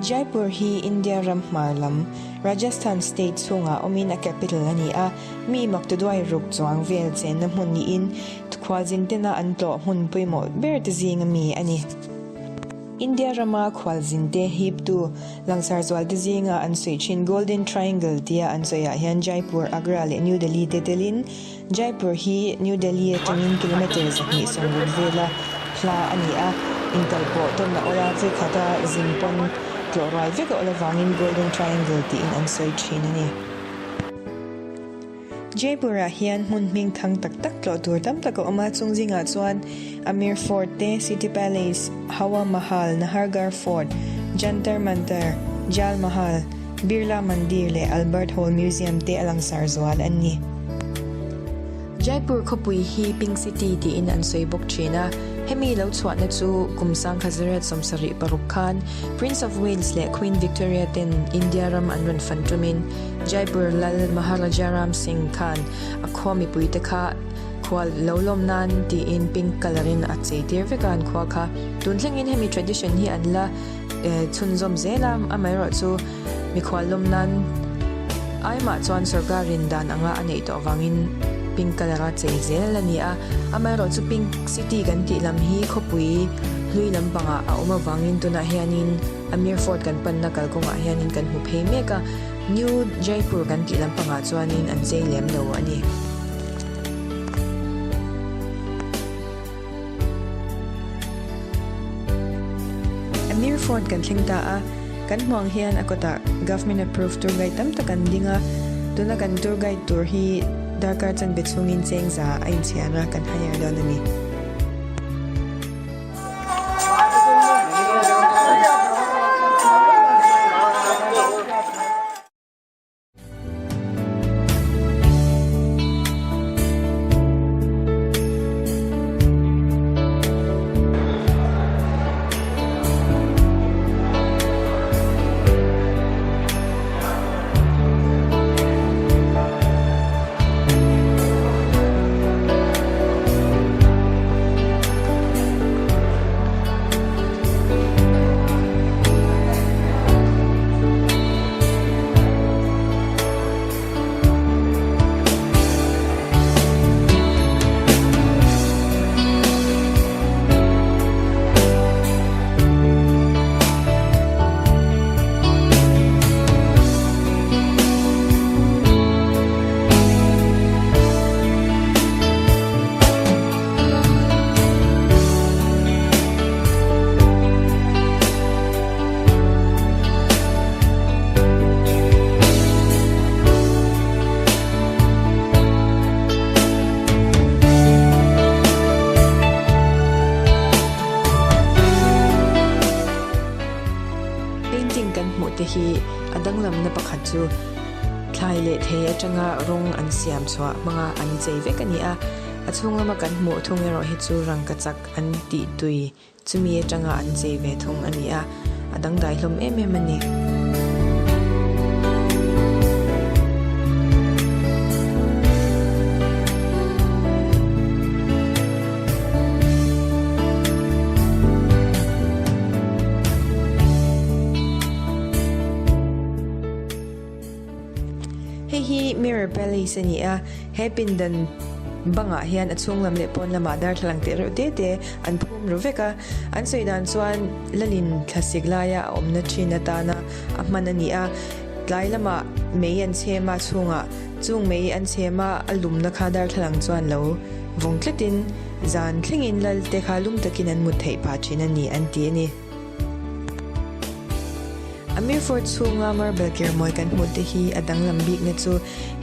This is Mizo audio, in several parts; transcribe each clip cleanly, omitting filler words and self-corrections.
Jaipur hi India ram hmar lam, Rajasthan state chhungah awmin a capital a ni a, mi maktuduai ruk chuang vel chenna hmun niin khualzin tena an tlawh hmun pawimawh ber te zinga mi a ni. India rama khualzin te hiptu langsar zual te zinga an sawi thin Golden Triangle tia an sawiah hian Jaipur, Agra leh New Delhi te telin Jaipur hi New Delhi atangin kilometre 260 vela hla a ni a, inkal pawh tawn a awl a, veikhata zin pawn tlawh ruai vek a awl avangin Golden Triangle tiin an sawi thin a ni. Jaipur-ah hian hmun hming thang tak tak tlawh tur tam tak a awm a, chung zingah chuan Amer Fort te, City Palace, Hawa Mahal, Nahargarh Fort, Jantar Mantar, Jal Mahal, Birla Mandir leh Albert Hall Museum te a langsar zual an ni. Jaipur khawpui hi Pink City tiin an sawi bawk thin a, hemi lo chhuahna chu kum 1776 khan Prince of Wales leh Queen Victoria ten India ram an rawn fan tumin Jaipur Lal Maharaja Ram Singh khan a khua mipuite kha khual lo lawm nan tiin pink colour in a chei tir vek a an khua kha. Tun thlengin hemi tradition hi an la chhunzawm zel a, amaherawhchu mikhual lawm nan aimah chuan sorkarin dan anga a neih tawh avangin pink colour a chei zel a ni a, amaherawhchu pink city kan tih lam hi khawpui hlui lampangah a awm avangin tunah hianin Amer Fort kan panna kalkawngah hianin kan hmu phei mek a, New Jaipur kan tih lampangah chuanin an chei lem lo a ni. Amir Fort kan thleng ta a, kan hmuang hian a kawtah government approved tour guide tam tak an ding a, tuna kan tour guide tur hi darkar chanve chhungin cheng za a inchhiar a, kan hire dawn a ni. Painting kan hmuh te hi a danglamna pakhat chu thlai leh thei atanga rawng an siam chhuah hmanga an chei vek a ni a, a chhung lama kan hmuh thung erawh hi chu rangkachak an tih tui Chumi atanga an chei ve thung a ni a, a dangdai hlawm em em a ni. Hei hi Mirror Palace a ni a, he pindan bangah hian a chhung lam leh pawn lamah darthlalang teh reuh te te an phum ru vek a. An sawi dan chuan Lalin thlasik laia a awmna thin atana a hman a ni a, tlai lamah mei an chhem a chhungah chung mei an chhem a a lumna kha darthlalang chuan lo vawng tlatin zan thlengin Lal te kha lum takin an mut theih phah thin a ni an ti a ni. Amir Fort chhunga marble kermawi kan hmuh te hi a danglam bikna chu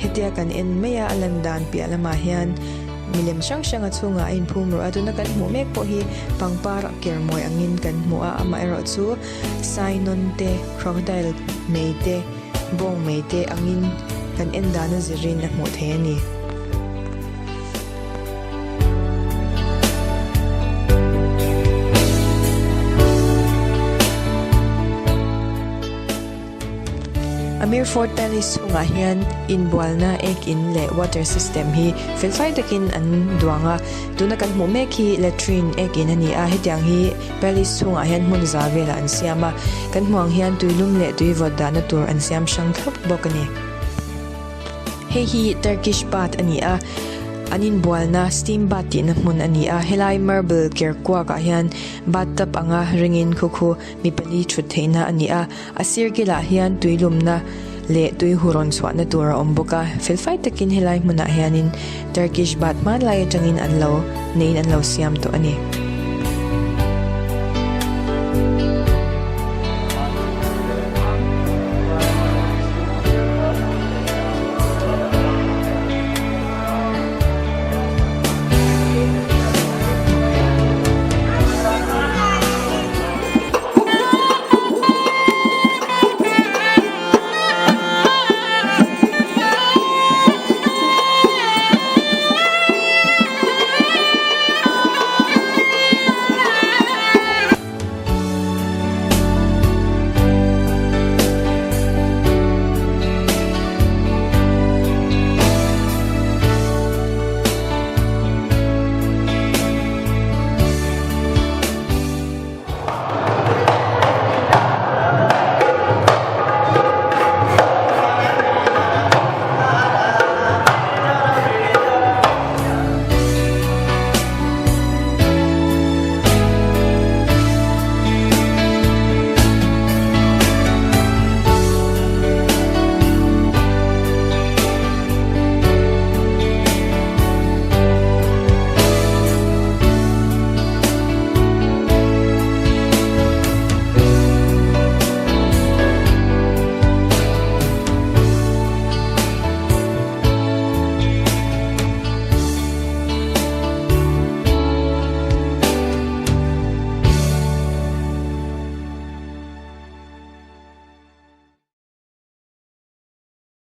hetia kan en mai a, a lan dan piah lamah hian milem hrang hrang a chhungah a inphum rawh a, tuna kan hmuh mek pawh hi pangpar kermawi angin kan hmu a, amaherawh chu sainawn te, crocodile mei te, bawng mei te angin kan en dan a zirin a hmuh theih a ni. Amer Fort Palace chhungah hian inbualna ek in leh water system hi felfai takin an duang a, tuna kan hmuh mek hi latrine ek in a ni a, hetiang hi palace chhungah hian hmun za velah an siam a, kan hmuh ang hian tuilum leh tui vawt dahna tur an siam hrang thlawp bawk a ni. Hei hi Turkish bath a ni a, an inbualna steam bath tihna hmun a ni a, helai marble ker kuakah hian bathtub anga ringin khu khu mi pali thut theihna a ni a, a sir kilah hian tuilumna leh tui hu rawn chhuahna tur a awm bawk a, felfai takin helai hmunah hianin Turkish bath hmanlai atangin an lo neiin an lo siam tawh a ni.